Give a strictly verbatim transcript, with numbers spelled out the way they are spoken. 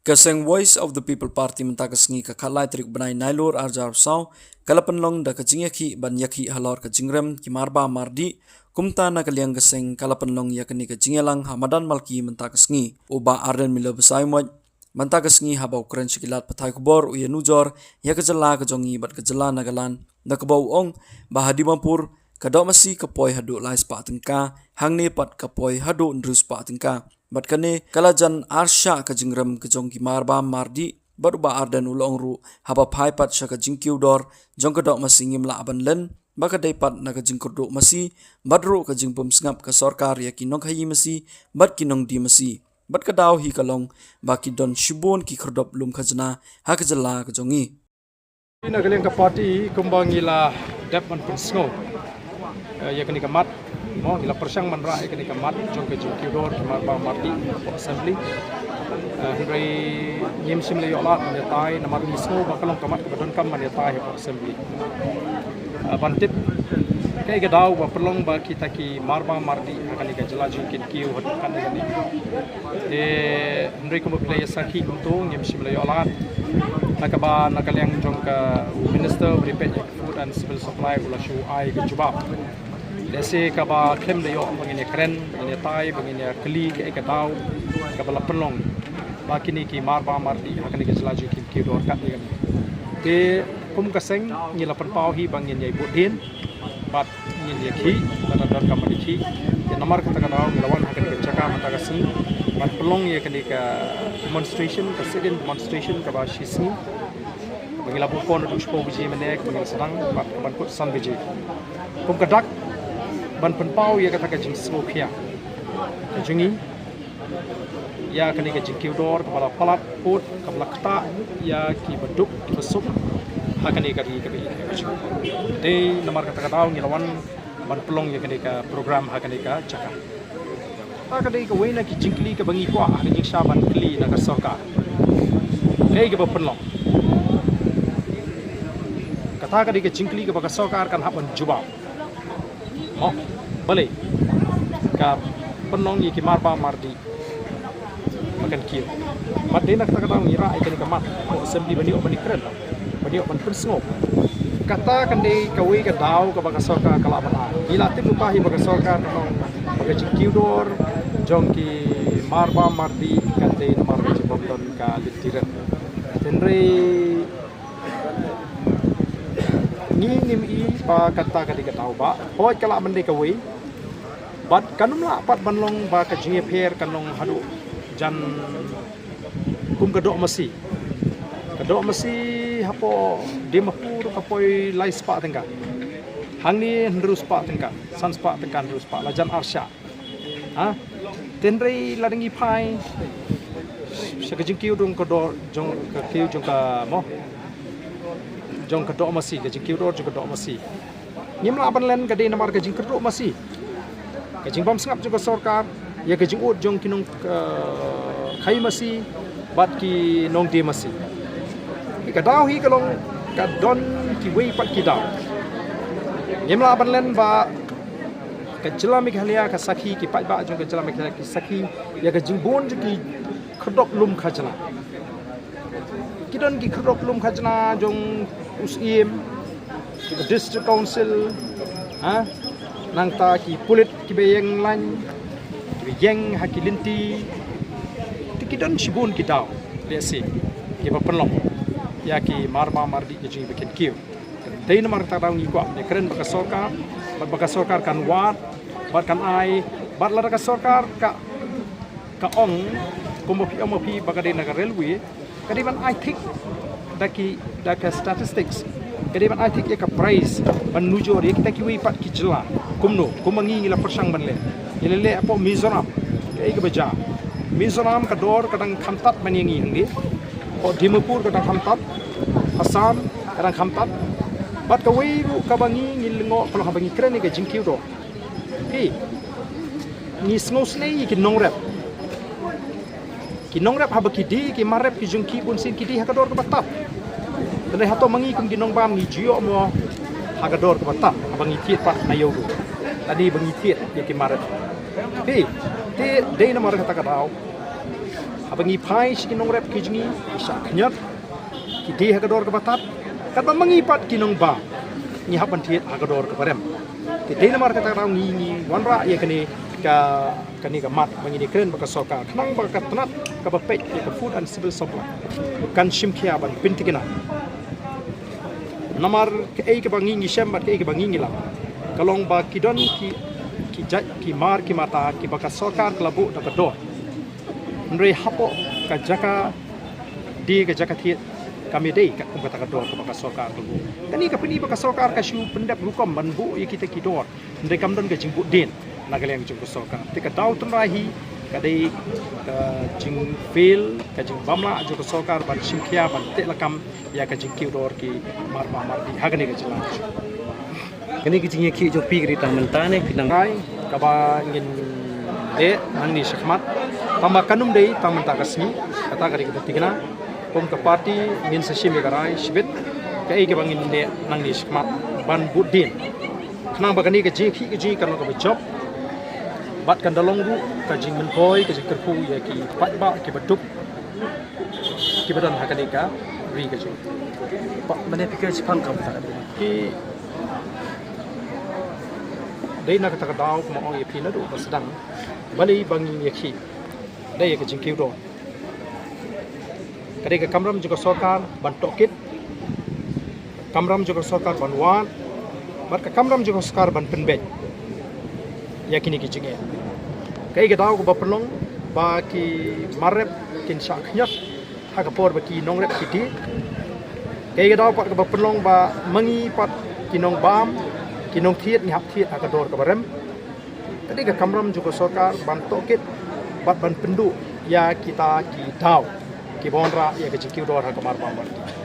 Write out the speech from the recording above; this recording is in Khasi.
Ka seng Voice of the People Party mynta ka sngi ka khatlai tarik bnai Nailur arhajar arphew saw ka la pynlong da ka jingïakhih ban ïakhih halor ka jingrem ki marbam mardih. Kumta na ka liang ka seng ka la pynlong ïa kane ka jingïalang ha madan Malki mynta ka sngi. U Bah Ardent Miller Basaiawmoit mynta ka sngi haba u kren sha ki lad pathai khubor u ïanujor ïa ka jylla ka jong ngi bad ka jylla Nagaland, da kaba u ong ba ha Dimapur ka doh masi ka poi haduh lai spah tyngka, hangne pat ka poi haduh hynriew spah tyngka. Bad kane ka la jan arshah ka jingrem ka jong ki marbam mardih. Bad u Bah Ardent u la ong ruh haba phai pat sha ka jingkiew dor jong ka doh masi ngim lah ban len ba ka dei pat na ka jingkyrduh masi bad ruh ka jingbym sngap ka sorkar ïa ki nongkhaïi masi bad ki nongdie masi. Bad ka daw hi ka long ba ki don shibun ki khyrdop lum khajna ha ka jylla ka jong ngi. Na ka liang ka party kumba ngi la dep ban pynsngew, eh, ïa kane ka mat, mo, ngi la pyrshang ban rah ïa kane ka mat jong ka jingkiew dor ki marbam mardih hapoh assembly. Eh, hynrei ngim shym la ïoh lad ban ïatai namar ngi sngew ba ka long ka mat kaba donkam ban ïatai hapoh assembly. Eh, ban tip kaei ka daw ba pynlong ba kita ki marbam mardih ha kane ka jylla jong ngi kin kiew haduh katne katne. Te hynrei kumba phi la ïa sakhi kumto ngim shym la ïoh lad. Na kaba na ka liang jong ka u minister ba dei peit ïa ka food and civil supply u la shu ai ka jubab. Lehse kaba khlem da ïoh ba ngin ïa kren, ba ngin ïa tai, ba ngin ïa kylli kaei ka daw kaba la pynlong ba kine ki marbam mardih ha kane ka jylla jong ngi kin kiew dor katne katne. Te kum ka seng ngi la pynpaw hi ba ngin ïa bud dien bad ngin ïa khih, bad don kam ban ïa khih. Te namar kata ka daw ngi la wan ha kane ka jaka mynta ka sngi ban pynlong ïa kane ka demonstration, ka sit-in demonstration kaba shi sngi. Ba ngi la buh pon haduh shiphew baje mynne, ba ngi la sdang bad ka ban kut san baje. Kum ka dak ban pynpaw ïa kata ka jingsngewkhia ka jong ngi ïa kane ka jingkiew dor kaba la palat pud, kaba la ktah ïa kiba duk kiba suk ha kane ka ri kaba ïeit ka jong ngi. Dei namar kata ka daw ngi la wan ban pynlong ïa kane ka program ha kane ka jaka. Kata ka dei kawei na ki jingkylli kaba ngi kwah ha ka jingshisha ban kylli na ka sorkar. Kaei kaba pynlong? Kata ka dei ka jingkylli kaba ka sorkar kan hap ban jubab. Mo, balei ka pynlong ïa ki marbam mardih ba kan kiew? Bad dei na kata ka daw ngi rah ïa kane ka mat hapoh assembly ban ïoh ban ïakren, ban ïoh ban pynsngew. Kata kan dei kawei ka daw kaba ka sorkar ka lah ban ai. Ngi la tip lypa hi ba ka sorkar kan ong ba ka jingkiew dor jong ki marbam mardih kan dei namar ka jingbym don ka lynti rit. Hynrei ngi ngim i ba kata ka dei ka daw, ba hooid ka lah ban dei kawei. Bad kan ym lah pat ban long ba ka jingïapher kan long haduh jan kum ka doh masi. Ka doh masi hapoh Dimapur ka poi lai spah tyngka. Hangne hynriew spah tyngka, san spah tyngka, hynriew spah, la jan arshah. Ha? Hynrei lada ngi phai sha ka jingkiew jong ka doh, jong ka kiew jong ka mo, jong ka doh masi, ka jingkiew dor jong ka doh masi. Ngim lah ban len ka dei namar ka jingkyrduh masi, ka jingbym sngap jong ka sorkar ïa ka jingud jong ki nong, eh, khaïi masi bad ki nongdie masi. Ka daw hi ka long ka don kiwei pat ki daw. Ngim lah ban len ba ka jylla Meghalaya ka sakhi, ki paidbah jong ka jylla Meghalaya ki sakhi ïa ka jingbun jong ki khyrdop lum khajna. Ki don ki khyrdop lum khajna jong u Syiem, jong ka District Council, ha? Nangta ki pulit kiba ïeng lain, kiba ïeng ha ki lynti. Te ki don shibun ki daw lehse kiba pynlong ïa ki marbam mardih ka jong ngi ba kin kiew. Dei namar kata ka daw ngi kwah ban ïakren bad ka sorkar, bad ba ka sorkar kan wad, bad kan ai, bad lada ka sorkar ka, ka ong, kumba phi ong ma phi ba ka dei na ka railway, ka dei ban ai thik da ki, da ka statistics, ka dei ban ai thik ïa ka price, ban nujor ïa kita kiwei pat ki jylla. Kumno, kumba ngi ngi la pyrshang ban leh, ngi la leh hapoh Mizoram, kaei kaba jia? Mizoram ka dor ka dang kham tad ban ïa ngi hangne. Hapoh Dimapur ka dang kham tad, Assam ka dang kham tad. Bad kawei ruh kaba ngi ngi lyngngoh ka long haba ngi kren ïa ka jingkiew dor. Phi, ngi sngewsynei ïa ki nongrep. Ki nongrep haba ki die ki mar rep ki jong ki bunsien ki die ha ka dor kaba tad. Te hato ma ngi kum ki nongbam ngi ju ïoh mo ha ka dor kaba tad haba ngi thied pat na ïew ruh? Lane ba ngi thied ïa ki mar rep. Phi, te dei namar kata ka daw Haba ngi phai sha ki nongrep ki jong ngi, ki shah khñiot, ki die ha ka dor kaba tad, katba ma ngi pat ki nongbam ngi hap ban thied ha ka dor kaba rem. Te dei namar kata ka daw ngi, ngi wanrah ïa kane ka, kane ka mat ba ngin ïakren bad ka sorkar khnang ba ka tnat kaba peit ïa ka Food and Civil Supply kan shim khia ban pynthikna. Namar kaei kaba ngi ngi shem bad kaei kaba ngi ngi lap ka long ba ki don ki, ki jait ki mar ki mata kiba ka sorkar ka la buh da ka dor. Hynrei hapoh ka jaka die, ka jaka thied, kam ïadei katkum kata ka dor kaba ka sorkar ka buh. Kane ka pyni ba ka sorkar ka shu pyndep rukom ban buh ïa kita ki dor, hynrei kam don ka jingbuddien na ka liang jong ka sorkar. Te ka daw tynrai hi ka dei ka jingfail, ka jingbymlah jong ka sorkar ban shim khia ban teh lakam ïa ka jingkiew dor ki marbam mardih ha kane ka jylla. Kane ka jingïakhih jong phi ka dei tang mynta ne phi nang rai kaba ngin leh nangne shakhmat. Tangba kan ym dei tang mynta ka sngi, kata ka dei kaba thikna. Kum ka party ngin sa shim ïa ka rai shibit kaei kaba ngin leh nangne shakhmat ban buddien, khnang ba kane ka jingïakhih ka jong ngi kan long kaba jop bad kan da long ruh ka jingmyntoi, ka jingkyrkhu ïa ki paidbah kiba duk, kiba don ha kane ka ri ka jong ngi. Ba, mane phi ka jingpang kam ta ka dei. Ki dei na kata ka daw kumba ong ïa phi naduh ba sdang, balei ba ngin ïakhih? Dei ïa ka jingkiew dor. Ka dei ka kamram jong ka sorkar ban tohkit, kamram jong ka sorkar ban wad, bad ka kamram jong ka sorkar ban pynbeit ïa kine ki jingeh. Kaei ka daw kaba pynlong ba ki marrep kin shah khñiot ha ka por ba ki nongrep ki die? Kaei ka daw pat kaba pynlong ba ma ngi pat ki nongbam, ki nongthied ngi hap thied ha ka dor kaba rem? Ka dei ka kamram jong ka sorkar ban tohkit bad ban pynduh ïa kita ki daw kiba wanrah ïa ka jingkiew dor ha ka marbam mardih.